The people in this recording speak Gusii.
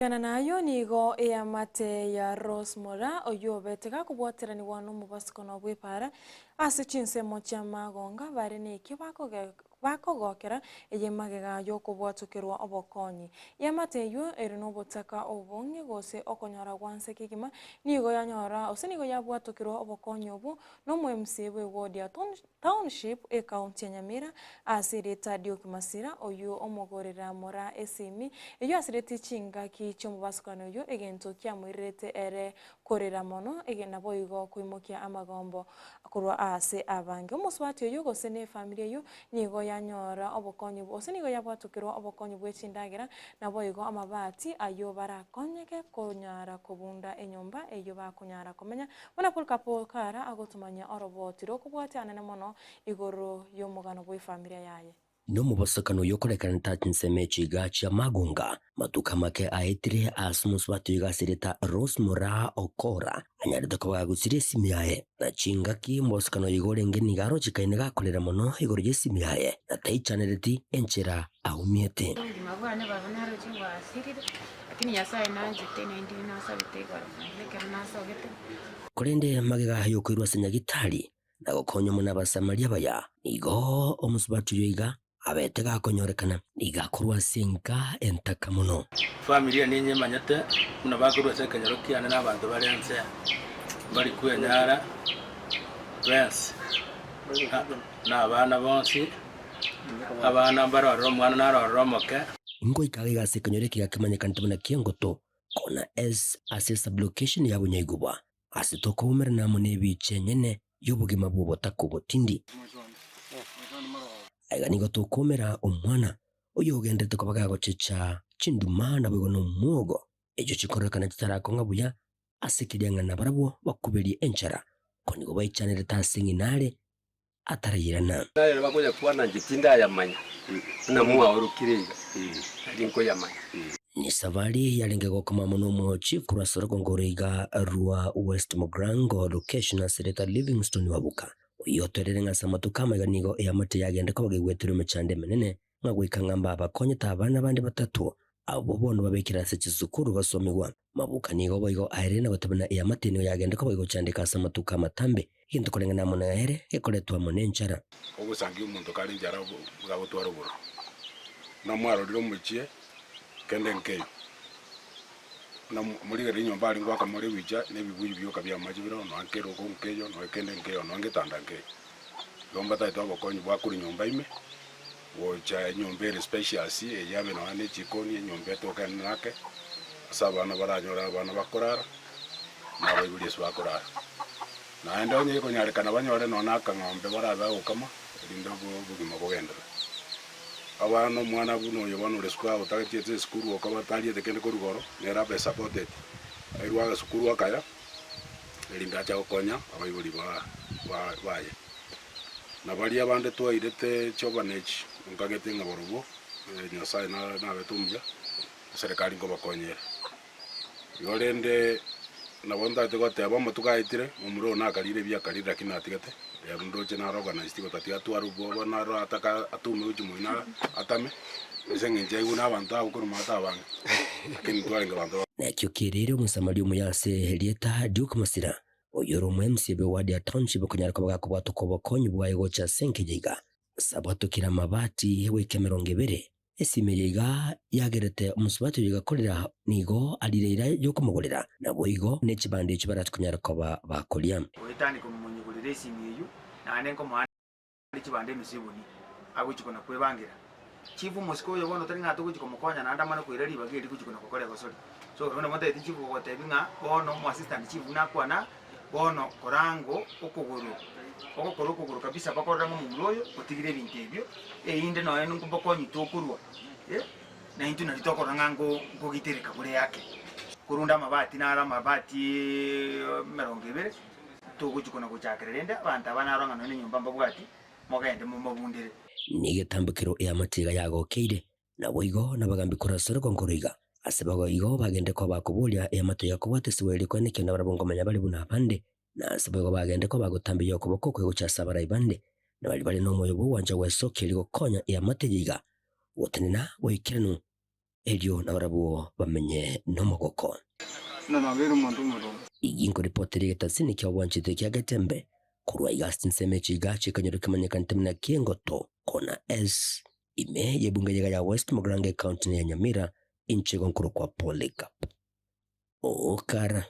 Kogena nayio nigo eamate ya Rose Moraa oyio obete gakobwateranigwa nomobasukano bw'epaara ase chinsemo chi'amagonga bare nekio bakogokera eye magega y'okobwatokerwa obokonyi. Eamate eyio ere nobotaka obong'e gose okonyora gwanse kegima nigo yanyora gose nigo yabwatokerwa obokonyi obwo nomo-MCA bw'eward ya Township, Ekaunti ya Nyamira, ase erieta Duke Masira, oyio omogorera Moraa esimi, eyio asiretie chingaki chi'omobasukani oyio, egento kiamoirerete ere korera mono, naboigo koimokia amagombo korwa aase abange. Omosubati oyio gose nefamiri eyio nigo yanyora obokonyi gose nigo yabwatokerwa obokonyi bwe chindagera, naboigo amabati ayio barakonyeke konyara kobunda enyomba eyio bakonyara komenya Buna Polkapo kara agotomanya oroboti rokobwatia anene mono igoro y'omogano bw'efamilia yaye. Nomobosokano oyio okorekana tachi nsemo echiga chia Magunga, matuko amake aetire ase omosubati oyo gasireta Rose Moraa Okora anyarete koba gagusirie esimi yaye. Na chingaki omobosokano oyo igo orenge nigo arochekaine gakorera mono igoro y'esimi yaye na taichanereti enchera aumiete. Obogima bwane baba naroche bwasirire, Lakini Nyasae nanchete, naende nasabete igoro naende ekero nasogete. Korende magega y'okoirwa ase Nyagitari na gokonywa mono Abasamaria abaya, nigo omosubati oyo iga abete gakonyorekana, nigo akorwa ase enka entaka mono. Familia ninyemanyete buna bakorwa ase ekenyoro kiane na abanto bare inse mbari kwenyara bensi, na abana bonsi, abana mbarorere omwana narorere omoke. Ngoika iga ase ekenyoro eke gekemanyekanete buna Kiengoto, kona S ase esublocation ya Bunyaigubwa, ase tokoumerana amo nebicha enyene y'obogima bw'obotaka obotindi. Aiga nigo tokoumera omwana oyogenderete koba gagochecha chinduma naboigo nomwogo, echio chikororekana chitarakong'a buya ase keria ng'a nabarabwo bakuberie enchara, ko nigo baichanerete ase ng'ina are atarairana. Naye bakoyakwana inche tindayamanya, buna mwaorokire iga, nari nkoyamanya. Ni safari yarenge gokoma amo nomochi korwa ase orogongo oroiga rwa West Mugirango location ase erieta Livingstone Wabuka. Oyio otoerire ng'a ase amatuko amaiga nigo eamate yagenda koba gegweterwa emechando emenene ng'a goika ng'a mbabakonyete abana bande batato abwo bono babekire ase chisukuru gosomigwa. Mabuka nigo boigo aerire na goteba na eamate nigo yagenda koba egochandeka ase amatuko amatambe, egento koreng'ana amo naere gekoretwa amo nenchara. Ogosangia omonto kare enchara gagotwara obororo. Buna mwarorire omochie kende nkeiyo, buna morigereria enyomba aria ngoaka more ebicha na ebibuyu bioka bi'amache bire oo, nonya nkerogo nkeiyo, nonya kende nkeiyo, nonya ngetanda nkeiyo. Igo mbatagete obokonyi bwa korwa nyomba ime, gocha enyomba ere spacious, eyio abe nonya ne chikoni, enyomba etoke ende ake, ase abana baranyore abana bakorara, na abaibori ase bakorara. Naende onye ekonyarekana banyore nonya na akang'ombe barabe bagokama, erinde obogima bogenderere. Abana omwana buna oyo bono ore sukuru agotagetiete esukuru okoba tariete kende korwa igoro, nere abe supported, airwe agasukuru akaya, erinde ache gokonya abaibori baye. Na baria bande twairete chiorphanage nkagete ng'a barobwo Nyasaye nabete omuya, eserekari nkobakonya ere. Igo rende nabo ntagete goteba amatuko aetire, momura oyo nakarire ebi akarire lakini natigete, rero ndoche naro organized gotatiga atware obwoba naro ataka atume gochia moino atame, ase eng'encho aigwe na abanto abwo korwa maate abange, lakini ntwarenge banto. Nakio kerire Omosamaria omuya ase erieta Duke Masira, oyore omo MCA bwe ward ya Township okonyara koba gakobwatoka obokonyi bwaye gocha ase enkeja iga. Sabwatokire amabati goika emerongo ebere, esimi eye iga yagerete omosubati oyo igakorera nigo arire eira yokomogorera, naboigo ne chibando echio barache konyara koba bakoria. Goetania komonyegorera esimi eyio, naende nkomoa chibando emesebuni agochia kona kwebangera. Chief omosike oyo bono tari ng'a togochia komokonya naende amane koira ribaga eri gochia kona gokora egosori. So bono motebeti chief ogotebi ng'a bono omo assistant chief buna akwana bono korango okogoro ogokora okogoro kabisa bakorora ng'a omomura oyo otigire ebinto ebio erinde nonya nkobokonyi tokorwa eh, naintwe nari tokorora ng'a nko nkogitereka bore ake. Korende amabati naro amabati emerongo ebere. Togochia kona gochakera rende abanto aba naro ng'a nonya nenyomba mbabwati, mogende momabundere. Negetambokero eamate iga yagokeire, naboigo nabagambi korwa ase orogongo roiga. Ase bago igo bagende koba bakoboria eamate iga kobwata esibo eria koenekia nabarabwo nkomenya bare buna abande, na ase boigo bagende koba bagotambia okoboko okwe gochia ase abarai bande, na baria bare nomoyo bw'ogwancha gwesokia erio gokonya eamate eye iga gotenena goikeranu. Erio nabarabwo bamenye nomogoko. Buna nabeire omonto omoronge. Eyio nkoripotera egetasini kia obwanchete kia Getembe korwa iga ase chinsemo echi iga chikanyoro kemanyekanete buna Kiengoto, Kona S, ime y'ebunge yega ya West Mugirango ecounty ya Nyamira, inche igo nkorokwa Polycarp Okara.